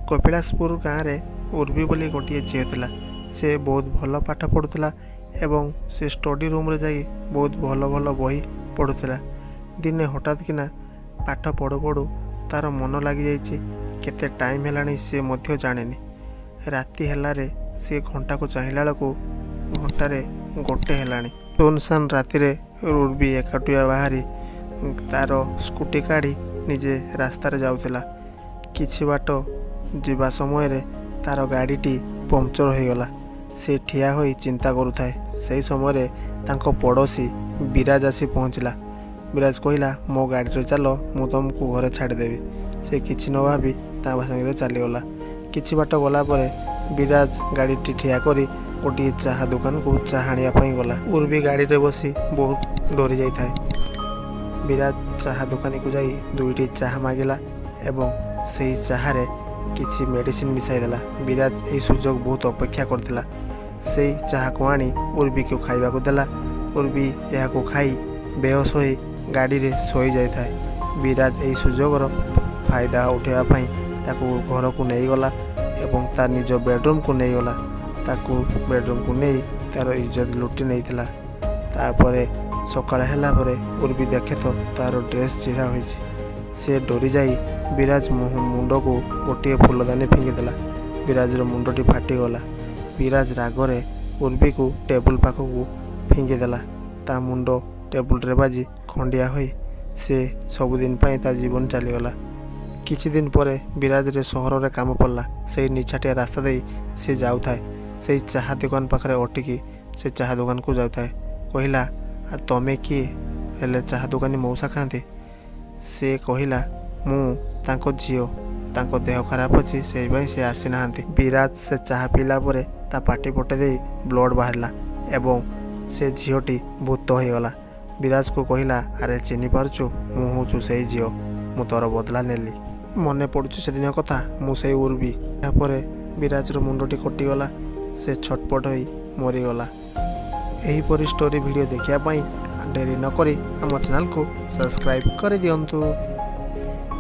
କପିଳାସପୁର ଗାଁରେ ଉର୍ବି ବୋଲି ଗୋଟିଏ ଝିଅ ଥିଲା। ସେ ବହୁତ ଭଲ ପାଠ ପଢ଼ୁଥିଲା ଏବଂ ସେ ଷ୍ଟଡ଼ି ରୁମ୍ରେ ଯାଇ ବହୁତ ଭଲ ଭଲ ବହି ପଢ଼ୁଥିଲା। ଦିନେ ହଠାତ୍ କିନା ପାଠ ପଢ଼ୁ ପଢ଼ୁ ତା'ର ମନ ଲାଗିଯାଇଛି, କେତେ ଟାଇମ୍ ହେଲାଣି ସେ ମଧ୍ୟ ଜାଣେନି। ରାତି ହେଲାରେ ସେ ଘଣ୍ଟାକୁ ଚାହିଁଲା ବେଳକୁ ଘଣ୍ଟାରେ 1 ହେଲାଣି। ଶୂନଶାନ ରାତିରେ ଉର୍ବି ଏକୁଟିଆ ବାହାରି ତା'ର ସ୍କୁଟି କାଢ଼ି ନିଜେ ରାସ୍ତାରେ ଯାଉଥିଲା। କିଛି ବାଟ ଯିବା ସମୟରେ ତା'ର ଗାଡ଼ିଟି ପଙ୍କଚର ହୋଇଗଲା। ସେ ଠିଆ ହୋଇ ଚିନ୍ତା କରୁଥାଏ। ସେହି ସମୟରେ ତାଙ୍କ ପଡ଼ୋଶୀ ବିରାଜ ଆସି ପହଞ୍ଚିଲା। ବିରାଜ କହିଲା, ମୋ ଗାଡ଼ିରେ ଚାଲ, ମୁଁ ତୁମକୁ ଘରେ ଛାଡ଼ିଦେବି। ସେ କିଛି ନ ଭାବି ତା ସାଙ୍ଗରେ ଚାଲିଗଲା। କିଛି ବାଟ ଗଲା ପରେ ବିରାଜ ଗାଡ଼ିଟି ଠିଆ କରି ଗୋଟିଏ ଚାହା ଦୋକାନକୁ ଚାହା ଆଣିବା ପାଇଁ ଗଲା। ଉର୍ବି ଗାଡ଼ିରେ ବସି ବହୁତ ଡରି ଯାଇଥାଏ। ବିରାଜ ଚାହା ଦୋକାନୀକୁ ଯାଇ ଦୁଇଟି ଚାହା ମାଗିଲା ଏବଂ ସେହି ଚାହାରେ କିଛି ମେଡ଼ିସିନ ମିଶାଇ ଦେଲା। ବିରାଜ ଏହି ସୁଯୋଗ ବହୁତ ଅପେକ୍ଷା କରିଥିଲା। ସେଇ ଚାହାକୁ ଆଣି ଉର୍ବିକୁ ଖାଇବାକୁ ଦେଲା। ଉର୍ବି ଏହାକୁ ଖାଇ ବେହୋସ ହୋଇ ଗାଡ଼ିରେ ଶୋଇ ଯାଇଥାଏ। ବିରାଜ ଏହି ସୁଯୋଗର ଫାଇଦା ଉଠାଇବା ପାଇଁ ତାକୁ ଘରକୁ ନେଇଗଲା ଏବଂ ତା ନିଜ ବେଡ଼ରୁମ୍କୁ ନେଇଗଲା। ତାକୁ ବେଡ଼ରୁମ୍କୁ ନେଇ ତା'ର ଇଜ୍ଜତ ଲୁଟି ନେଇଥିଲା। ତାପରେ ସକାଳ ହେଲା ପରେ ଉର୍ବି ଦେଖେ ତ ତା'ର ଡ୍ରେସ୍ ଚିରା ହୋଇଛି। ସେ ଡରିଯାଇ ବିରାଜ ମୁଣ୍ଡକୁ ଗୋଟିଏ ଫୁଲଦାନୀ ଫିଙ୍ଗିଦେଲା। ବିରାଜର ମୁଣ୍ଡଟି ଫାଟିଗଲା। ବିରାଜ ରାଗରେ ଉର୍ବିକୁ ଟେବୁଲ ପାଖକୁ ଫିଙ୍ଗିଦେଲା। ତା ମୁଣ୍ଡ ଟେବୁଲରେ ବାଜି ଖଣ୍ଡିଆ ହୋଇ ସେ ସବୁଦିନ ପାଇଁ ତା ଜୀବନ ଚାଲିଗଲା। କିଛି ଦିନ ପରେ ବିରାଜରେ ସହରରେ କାମ ପଡ଼ିଲା। ସେଇ ନିଛାଟିଆ ରାସ୍ତା ଦେଇ ସେ ଯାଉଥାଏ। ସେଇ ଚାହା ଦୋକାନ ପାଖରେ ଅଟକି ସେ ଚାହା ଦୋକାନକୁ ଯାଉଥାଏ। କହିଲା, ତମେ କିଏ? ହେଲେ ଚାହା ଦୋକାନୀ ମଉସା କାହାନ୍ତି? ସେ କହିଲା, ମୁଁ ତାଙ୍କ ଝିଅ। ତାଙ୍କ ଦେହ ଖରାପ ଅଛି, ସେଇପାଇଁ ସେ ଆସିନାହାନ୍ତି। ବିରାଜ ସେ ଚାହା ପିଇଲା ପରେ ତା ପାଟି ପଟେ ଦେଇ ବ୍ଲଡ଼ ବାହାରିଲା ଏବଂ ସେ ଝିଅଟି ଭୂତ ହୋଇଗଲା। ବିରାଜକୁ କହିଲା, ଆରେ ଚିହ୍ନି ପାରୁଛୁ? ମୁଁ ହେଉଛି ସେଇ ଝିଅ। ମୁଁ ତୋର ବଦଲା ନେଲି। ମନେ ପଡ଼ୁଛି ସେଦିନ କଥା? ମୁଁ ସେଇ ଉର୍ବି। ଏହାପରେ ବିରାଜର ମୁଣ୍ଡଟି କଟିଗଲା। ସେ ଛଟପଟ ହୋଇ ମରିଗଲା। ଏହିପରି ଷ୍ଟୋରି ଭିଡ଼ିଓ ଦେଖିବା ପାଇଁ ଡେରି ନକରି ଆମ ଚ୍ୟାନେଲକୁ ସବସ୍କ୍ରାଇବ୍ କରିଦିଅନ୍ତୁ।